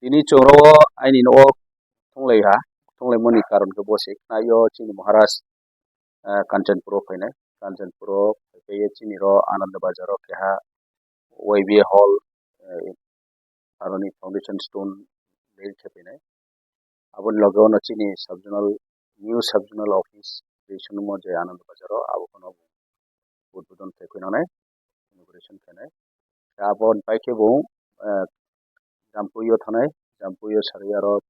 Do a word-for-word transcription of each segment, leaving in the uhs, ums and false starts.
Tini chwng oro aini nogo thunglai ha, thunglaimani karon khe bo se khna yo chini Maharaj, eh, Kanchanpuro phainai. Kanchanpuro phaiphaiye chini ro Ananda Bazar o keha Y B A hall, eh, aroni foundation stone lay khe phainai. Aboni loge ono chini sub zonal, new sub zonal office creation mo je Ananda Bazar o, abo phano udbodon khe khwnanai, inauguration khainai. Aboni pai khe bo, eh, Jampui o thanai, Jampui o sari aro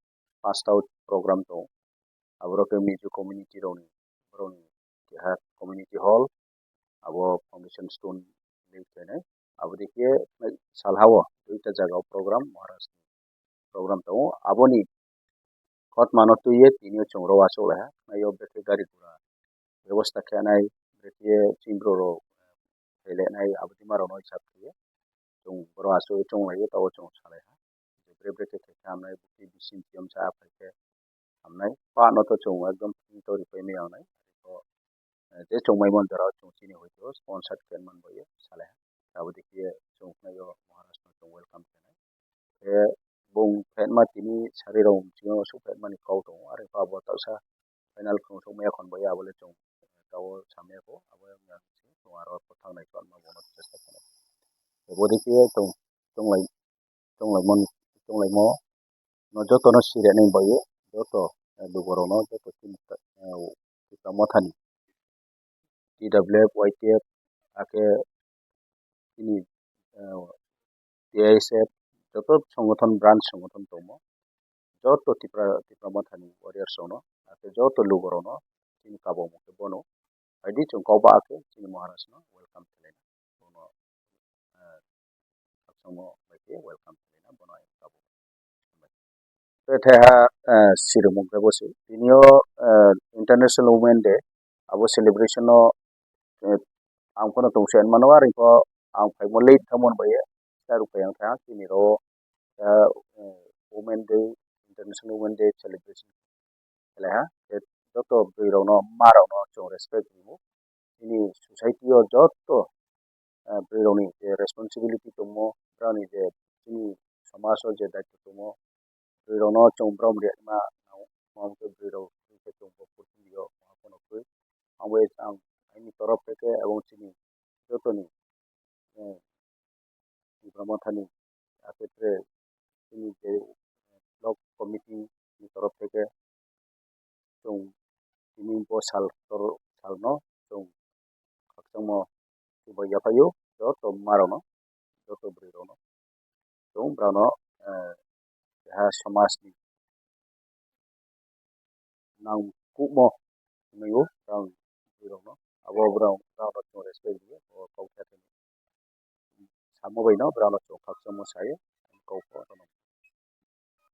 pasta o program tongo. Aborok khe Mizo community rokni, borokni keha community hall, abo foundation stone lay khainai. Abo dikhe salha o duita jaga o program, Maharaj ni program tongo. Aboni khotmano twiwi tini o chwng oro achuk lai ha. Naio bwkhe gari gura bebosta khe nai, bwkhe chini borok rok thailainai, abo twi ma rok no hisab khe chwng oro achuk chwng lai o, tabuk chwng salai ha. Bwkhe bwkhe khe khe hamnai, bwkhe bising tiyom cha phai khe hamnai. Pa no to chwng ekdom free to ripai maya wngnai. To, eh, je chwng mai man jora o chwng chini hoi to sponsor khe man bo ye salai ha. Abo dikhe chwng khnai o Maharaj no chwng welcome khe nai. Khe bung phetma tini sari rok bisingo aswk phetmani kok tongo, are khe abo taksa final khwng sokmaya khon bai abole chwng tabo samya kho, abo wngya chwng aro kwthang nai chwngma bono chesta khainai. Tei bo dikhe chwng chwnglai chwnglaimani chwnglaimo no jotono sireni bai joto lukurokno joto chini Tipra Mothani T W F, Y T F, hakhe chini, eh, T I S F, joto songothon, branch songothon tongo. Joto Tipra, Tipra Mothani warriors rokno, hakhe joto lukurokno chini kabangma khe bono. Haidi chwng kok ba khe chini Maharaj no welcome khlaina. Bono, eh, khakchangma bai khe welcome khlaina bono ang kabo. Tei thaiha, eh, sirwmung khe bo se. Tini o, eh, International Women Day, abo celebration no, eh, ang phano tong se mano, are kho ang phaimo late thangmani bai, ta rwphai ang thang chini ro, eh, Women Day, International Women Day celebration khlai ha. Tei joto bwrwi rokno, ma rokno chwng respect rwo. Chini society o joto, eh, bwrwi rokni je responsibility tongmo, brani je chini somaj o je daitw tongmo, bwrwi rokno chwng brom rwma nango, tamo khe bwrwi rok khe chwng bo portfolio ma phano khe ang bai ang aini torof theke ebong chini jotoni, eh, Tipra Mothani, hakhe tere chini je block committee ni torof theke chwng tini bo sal tor salno chwng khakchangma chubai yaphaio joto ma rokno, joto bwrwi rokno chwng brano, eh, keha somajni nangkukmo hwnwi o brang bwrwirokno. Abo brang, brang rok chwng respect rwio, o kok khe samo bai no brang rok chwng khakchangma sayo, kok bo.